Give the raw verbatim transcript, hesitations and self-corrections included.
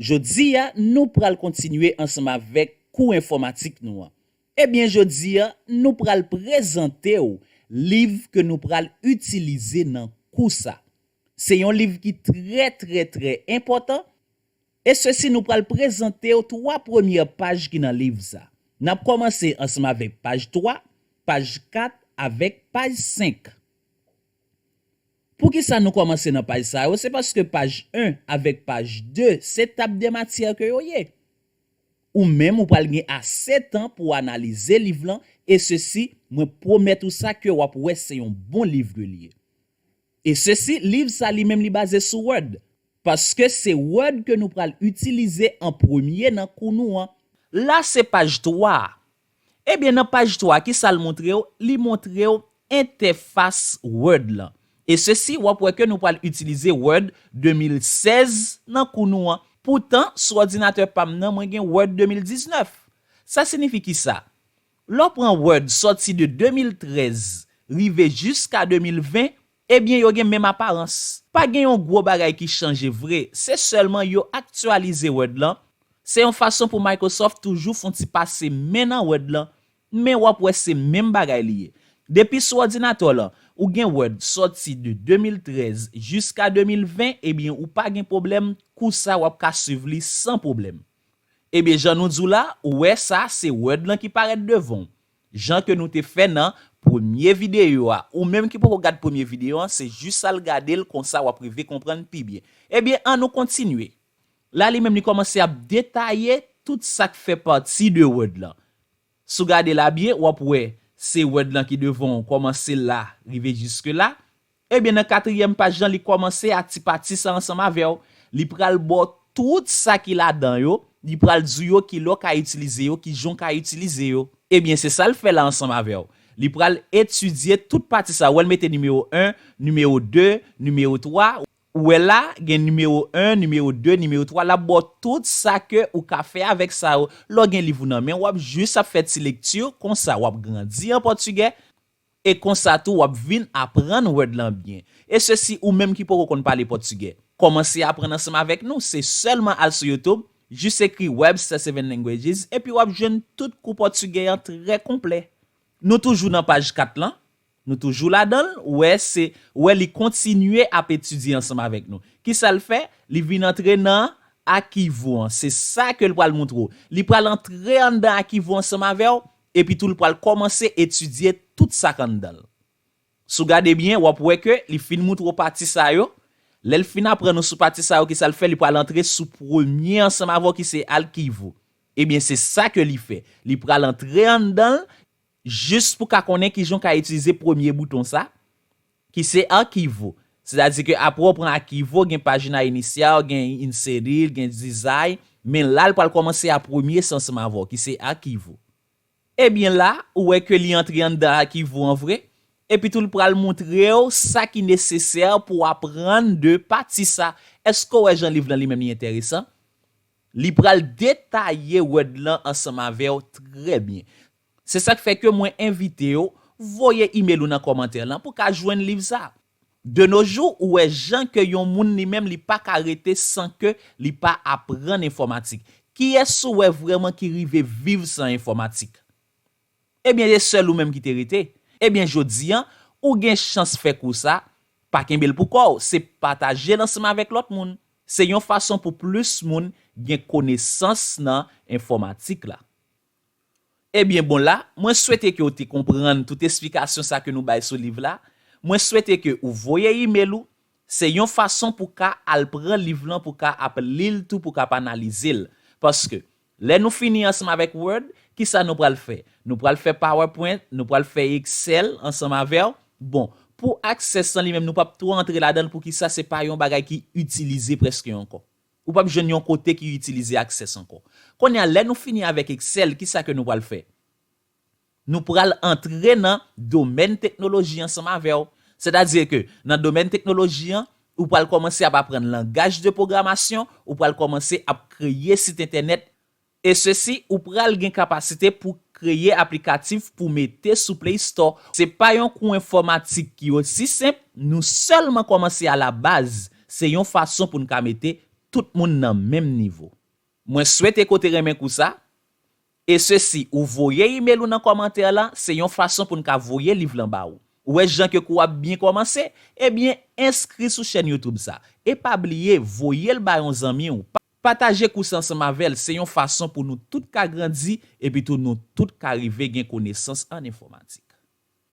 Jodi a, nou pral kontinye ansanm avèk kou enfòmatik nou an. Ebyen, jodi a, nou pral prezante w liv ke nou pral itilize nan kou sa. Se yon liv ki trè, trè, trè enpòtan. E sesi, nou pral prezante w twa premyè paj ki nan liv sa. N ap kòmanse ansanm avèk paj twa, paj kat avèk paj senk. Poukisa nou kòmanse nan paj sa yo? Se paske paj en avèk paj de se tab de matyè ke yo ye. Ou menm, ou pral gen ase tan pou w analize liv lan, e sesi, mwen pwomèt ou sa ke w ap wè se yon bon liv ke li ye. E sesi, liv sa li menm li baze sou Word, paske se Word ke nou pral itilize an premye nan kou nou an. La se paj twa a. Ebyen, nan paj twa, kisa l montre w? Li montre w entèfas Word lan. E sesi, w ap wè ke nou pral itilize Word de mil sèz nan kou nou an. Poutan, sou òdinatè pa m nan, mwen gen Word de mil diznèf. Sa siyifi kisa? Lè w pran Word sòti de de mil trèz rive jiska de mil ven, ebyen, yo gen menm aparans. Pa gen yon gwo bagay ki chanje vre, se sèlman yo aktyalize Word lan. Se yon fason pou Microsoft toujou fè yon ti pase men nan Word lan, men w ap wè se menm bagay li ye. Depi sou òdinatè w lan, ou gen Word sòti de de mil trèz jiska de mil ven, ebyen, ou pa gen pwoblèm, kou sa w ap ka swiv li san pwoblèm. Ebyen, jan nou di w la, ou wè sa, se Word lan ki parèt devan w. Jan ke nou te fè nan premye videyo a. Ou menm ki poko gad premye videyo an, se jis al gade l, konsa w ap rive konprann pi byen. Ebyen, ann nou kontinye. La, li menm, li kòmanse ap detaye tout sa k fè pati de Word lan. Si w gade la byen, w ap wè se Word lan ki devan w, kòmanse la, rive jiske la. Ebyen, nan katriyèm paj lan, li kòmanse a ti pati sa ansanm avè w. Li pral ba w tout sa ki ladan yo, li pral di w yo kilè w ka itilize yo, kijan w ka itilize yo. Ebyen, se sa l fè la ansanm avè w. Li pral etidye tout pati sa. Ou wè l mete nimewo en, nimewo de, nimewo twa. Ou wè la, gen nimewo en, nimewo de, nimewo twa. L ap ba w tout sa ke ou ka fè avèk sa yo. Lè w gen liv ou nan men w, w ap jis ap fè ti lekti, konsa w ap grandi an pòtigè. E konsa tou, w ap vin aprann Word lan byen. E sesi, ou menm ki poko konn pale pòtigè, kòmanse aprann ansanm avèk nou. Se sèlman al sou YouTube, jis ekri Webster Seven Languages, epi w ap jwenn tout kou pòtigè an trè konplè. Nou toujou nan paj kat lan. Nou toujou ladan l. Ou wè, se, ou wè, li kontinye ap etidye ansanm avèk nou. Kisa l fè? Li vin antre nan Arquivo an. Se sa ke l pral montre w. Li pral antre anndan Arquivo ansanm avè w, epi tou l pral kòmanse etidye tout sa k anndan l. Si w gade byen, w ap wè ke li fin montre w pati sa yo. Lè l fin aprann ou sou pati sa yo, kisa l fè? Li pral antre sou premye ansanm avè w ki se Arquivo. Ebyen, se sa ke li fè. Li pral antre anndan l, jis pou ka konnen kijan w ka itilize premye bouton sa, ki se Arquivo. Sètadi ke apre w pran Arquivo, gen Página Inicial, gen Inserir, gen Design, men la l pral kòmanse a premye sa ansanm avè w, ki se Arquivo. Ebyen la, ou wè ke li antre anndan Arquivo an vre, epi tou l pral montre w sa ki nesesè pou w aprann de pati sa. Èske w wè jan liv lan li menm li enteresan? Li pral detaye Word lan ansanm avè w trè byen. Se sa k fè ke mwen envite w voye imèl ou nan kòmantè lan pou w ka jwenn liv sa. De nos jours, ou wè jan ke yon moun li menm li pa ka rete san ke li pa aprann enfòmatik. Kiyès ou wè vrèman ki rive viv san enfòmatik? Ebyen, se sèl ou menm ki te rete. Ebyen, jodi an, ou gen chans fè kou sa, pa kenbe l pou kò w, se pataje l ansanm avèk lòt moun. Se yon fason pou plis moun gen konesans nan enfòmatik la. Ebyen, bon, la, mwen swete ke w te konprann tout esplikasyon sa ke nou bay sou liv la. Mwen swete ke ou voye imèl ou. Se yon fason pou ka al pran liv lan, pou ka ap li l tou, pou ka ap analize l. Paske, lè nou fini ansanm avèk Word, kisa nou pral fè? Nou pral fè PowerPoint, nou pral fè Excel ansanm avè w. Bon, pou Access lan li menm, nou p ap twò antre ladan l, poukisa? Se pa yon bagay ki itilize prèske ankò. Ou p ap jwenn yon kote ki itilize Access ankò. Kounye a, lè nou fini avèk Excel, kisa ke nou pral fè? Nou pral antre nan domèn teknoloji ansanm avè w. Sètadi ke nan domèn teknoloji an, ou pral kòmanse ap aprann langaj de pwogramasyon, ou pral kòmanse ap kreye sit entènèt. E sesi, ou pral gen kapasite pou kreye aplikatif pou mete sou Play Store. Se pa yon kou enfòmatik ki osi senp, nou sèlman kòmanse a la baz. Se yon fason pou n ka mete tout moun nan menm nivo. Mwen swete ke w te renmen kou sa. E sesi, ou voye email ou nan kòmantè la, se yon fason pou n ka voye liv lan ba ou. Ou wè jan ke kou ap byen kòmanse? Ebyen, enskri sou chèn YouTube sa. E pa bliye, voye l ba yon zanmi w. Pa- Pataje kou sa ansanm avè l, se yon fason pou nou tout ka grandi, epi tou nou tout ka rive gen konesans an enfòmatik.